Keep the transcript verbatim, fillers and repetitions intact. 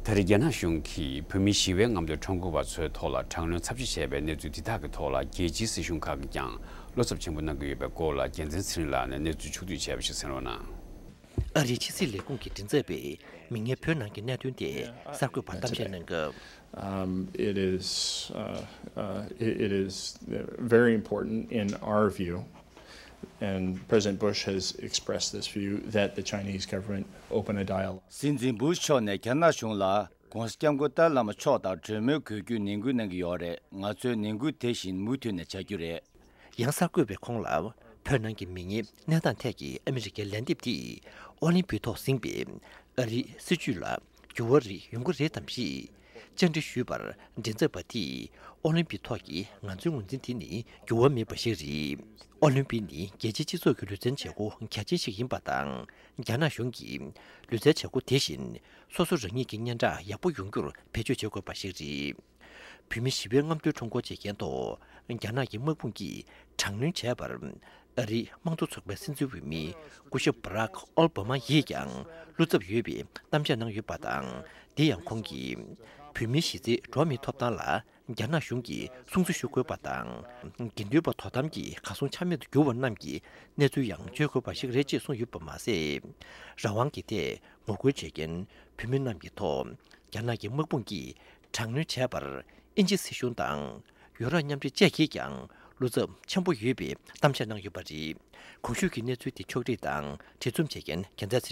ད་རེས་རྒྱ་ནག་གཞུང་གིས་བོད་མི་ཞི་བའི་རྔམ་སྟོན་ཁྲོམ་སྐོར་བ་ཚོའི་ཐོག་ལ་དྲག་གནོན་ཚབས་ཆེ་བྱས་པའི་གནས་ཚུལ་འདི་དག་གི་ཐོག་ལ་རྒྱལ་སྤྱིའི་སྲིད་གཞུང་ཁག་གིས་ཀྱང་བློ་འཚབ་ཆེན་པོ་གནང་གི་ཡོད་པའི་སྐོར་ལ་རྒྱལ་མཚན་ཚེ་རིང་ལགས་ནས་གནས་ཚུལ་ཕྱོགས་བསྡུས་བྱས་པ་ཞིག་གསན་རོགས་གནང་། ཨ་རིའི་ཕྱི་སྲིད་ལས་ཁུངས་ཀྱི་མགྲིན་ཚབ་པས་མིག་སྔའི་བོད་ནང་གི་གནད་དོན་དེ་གསར་འགོད་པར་གཏམ་བཤད་གནང་སྐབས། Um, it is, uh, uh, it, it is very important in our view, and President Bush has expressed this view, that the Chinese government open a dialogue. སྲིད་འཛིན་བུ་ཤ་མཆོག་ནས་རྒྱ་ནག་གཞུང་ལ་༧གོང་ས་༧སྐྱབས་མགོན་ཏཱ་ལའི་བླ་མ་མཆོག་དང་གྲོས་མོལ་དགོས་རྒྱུའི་ནན་སྐུལ་གནང་གི་ཡོད་རེད། ང་ཚོས་ནན་སྐུལ་དེ་བཞིན་མུ་མཐུད་ནས་བྱ་རྒྱུ་རེད། ཡང་གསར་འགོད་པས་ཁོང་ལ་བོད་ནང་གི་མིག་སྔའི་གནས་སྟངས་ཐད་ཀྱི་ཨ་མི་རི་ཀའི་ལན་འདེབས་དེས་ཨོ་ལིམ་པིག་ཐོག་ཟིན་པའི་ཨ་རིའི་སྲིད་བྱུས་ལ་འགྱུར་བ་རེ་ཡོང་གི་རེད་དམ་ཞེས་བཅར་འདྲི་ཞུས་པར། མགྲིན་ཚབ་པ་དེས་ཨོ་ལིམ་པིག་ཐོག་གི་ང་ཚོའི་ངོས་འཛིན་དེ་ནི་འགྱུར་བ་མེད་པ་ཞིག་རེད། ཨོ་ལིམ་པིག་ནི་རྒྱལ་སྤྱིའི་སྤྱི་ཚོགས་ཀྱི་ལུས་རྩལ་བྱེད་སྒོ་གལ་ཆེན་ཞིག་ཡིན་པ་དང་། རྒྱ་ནག་གཞུང་གིས་ལུས་རྩལ་བྱེད་སྒོ་དེ་བཞིན་སོ་སོ་རང་ཉིད་ཀྱི་སྙན་གྲགས་ཡག་པོ་ཡོང་རྒྱུར་བེད་སྤྱོད་བྱེད་དགོས་པ་ཞིག་རེད། བོད་མི་ཞི་བའི་རྔམ་སྟོན་ཁྲོམ་སྐོར་བྱེད་མཁན་ཐོག་རྒྱ་ནག་གི་དམག་དཔུང་གིས་དྲག་གནོན་བྱས་པར། ཨ་རིའི་དམངས་གཙོ་ཚོགས་པའི་སྲིད་འཛིན་འོས་མི་སྐུ་ཞབས་Barack Obama་ཡིས་ཀྱང་བློ་འཚབ་ཡོད་པའི་གཏམ་བཤད་གནང་ཡོད་པ་དང་། དེ་ཡང་ཁོང་གིས་བོད་མིའི་གཞི་རྩའི་འགྲོ་བ་མིའི་ཐོབ་ཐང་ལ་རྒྱ་ནག་གཞུང་གིས་སྲུང་བརྩི་ཞུ་དགོས་པ་དང་། དགེ་འདུན་པ་དོ་དམ་གྱི་གར་སོང་ཆ་མེད་དུ་གྱུར་བ་རྣམས་ཀྱི་གནས་ཚུལ་ཡང་བརྗོད་དགོས་པ་ཞིག་རེད་ཅེས་གསུངས་ཡོད་པ་མ་ཟད། རང་དབང་གི་ཐད་ངོ་རྒོལ་བྱེད་མཁན་བོད་མི་རྣམས་ཀྱི་ཐོག་རྒྱ་ནག་གི་དམག་དཔུང་གིས་དྲག་གནོན་བྱས་པར་དབྱིན་ཇི་སྲིད་གཞུང་དང་ཡུ་རོབ་མཉམ་འབྲེལ་བཅས་ཀྱིས་ཀྱང་བློ་འཚབ་ཆེན་པོ་ཡོད་པའི་གཏམ་བཤད་གནང་ཡོད་པ་རེད། གོང་ཞུས་ཀྱི་གནས་ཚུལ་དེ་ཕྱོགས་སྒྲིག་དང་བྲིས་རྩོམ་བྱེད་མཁན་རྒྱལ་མཚན་ཚེ་རིང་།